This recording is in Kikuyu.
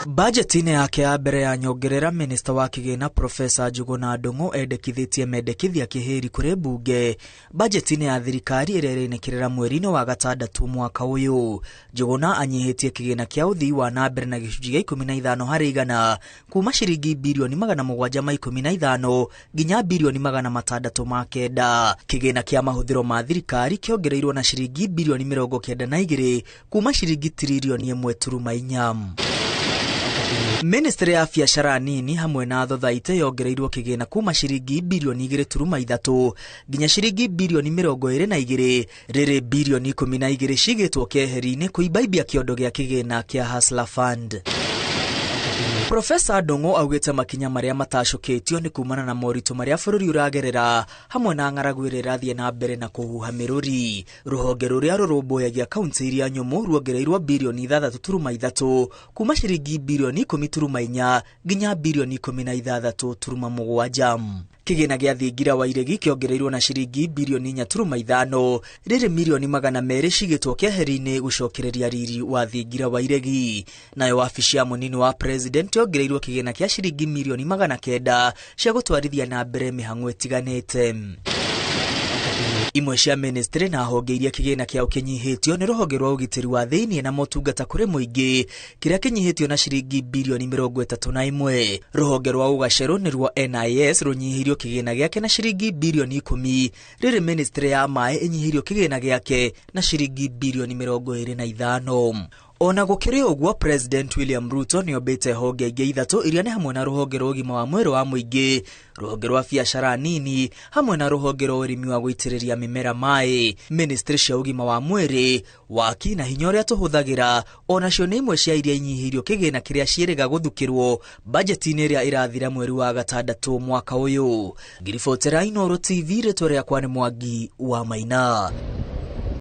Bajeti-inĩ yake ya mbere ya nyongerera, minista wa kĩgĩna Profesa Njuguna Ndung'u endekithĩtie mendekithia kĩhĩri kũrĩ mbunge bajeti-inĩ ya thirikari ĩrĩa ĩrĩnĩkĩrĩra mweri-inĩ wa gatandatũ mwaka ũyũ. Njuguna anyihĩtie kĩgĩna kĩa ũthii wa na mbere na gĩcunjĩ gĩa 15 harĩ igana, kuma ciringi birioni 715 nginya birioni 609. Kĩgĩna kĩa mahũthĩro ma thirikari kĩongereirwo na ciringi birioni 92, kuma ciringi tiririoni 1.4. Ministry ya biacara nini hamwe na thothaitĩ yongereirwo kĩgĩna kuma ciringi birioni 2.3 nginya ciringi birioni 22, rĩrĩ birioni 12 cigĩtwo keheri-inĩ kũimbaimbia kĩondo gĩa kĩgĩna kĩa Hustler Fund. Profesa Ndung'u augĩte makinya marĩa matacũkĩtio nĩ kumana na moritũ marĩa bũrũri ũragerera hamwe na ng'aragu ĩrĩa ĩrathiĩ na mbere na kũhuha mĩrũri. Rũhonge rũrĩa rũrũmbũyagia kaunti iria nyũmũ ruongereirwo birioni 6.3, kuma ciringi birioni 10.4 nginya birioni 16.7. Kĩgĩna gĩa thingira wa iregi kĩongereirwo na ciringi birioni 4.5, rĩrĩ mirioni 200 cigĩtwo keheri-inĩ gũcokereria riri wa thingira wa iregi. Nayo wabici ya mũnini wa president yongereirwo kĩgĩna kĩa ciringi mirioni 900 cia gũtwarithia na mbere mĩhang'o ĩtiganĩte. Imwe cia ministry na honge iria kĩgĩna kĩao kĩnyihĩtio nĩ rũhonge rwa ũgitĩri wa thĩinĩ na motungata kũrĩ mũingĩ, kĩrĩa kĩnyihĩtio na ciringi birioni 31. Rũhonge rwa ũgacerũ nĩruo NIS rũnyihĩirio kĩgĩna gĩake na ciringi birioni 10, rĩrĩ ministry ya maĩ ĩnyihĩirio kĩgĩna gĩake na ciringi birioni 25. Ona gũkĩrĩ ũguo, President William Ruto nĩombĩte honge ingĩ ithatũ iria nĩ hamwe na rũhonge rwa ũgima wa mwĩrĩ wa mũingĩ, rũhonge rwa biacara nini hamwe na rũhonge rwa ũrĩmi wa gũitĩrĩria mĩmera maĩ. Ministry cia ũgima wa mwĩrĩ, waki na hinya ũrĩa tũhũthagĩra onacio nĩ imwe cia iria inyihĩirio kĩgĩna kĩrĩa ciĩrĩga gũthukĩrwo bajeti-inĩ ĩrĩa ĩrathira mweri wa gatandatũ mwaka ũyũ. Ngiribotera Inooro TV, rĩtwa rĩakwa nĩ Mwangi wa Maina.